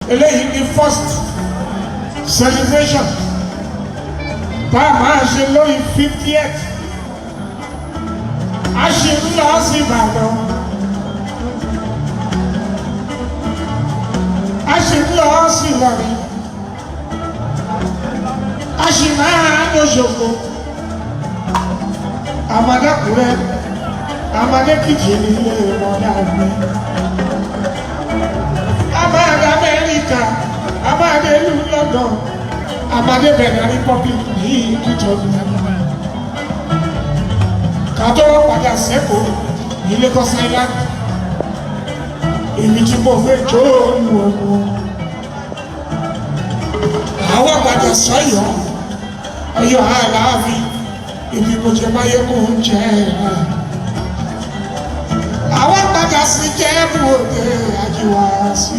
Eléyìí ni first celebration tá a máa ṣe lórí 50th. A ṣì ń lọ sí Ìbàdàn, a ṣì ń lọ sí Ìlọrin, a ṣì máa ń lọ́ṣogbo, àmàdàkùrẹ́, àmàdékìtì nílé mọ̀dà mi, àmàdà Amẹ́ríkà, àmàdé ìlú London, àmàdé Benin Republic ní Kútọ́nù, kàtó padà sẹ́kọ̀ọ́ ní Lagos Island, èmi tí mo fẹ́ jó olú ọmọ. Àwọn padà sọ́yọ́ Ọ̀yọ́ Aláàfin, ibi mo jẹ máyégún jẹ. Àwọn padà sí Jẹ́bú Òde, àjíwá sí.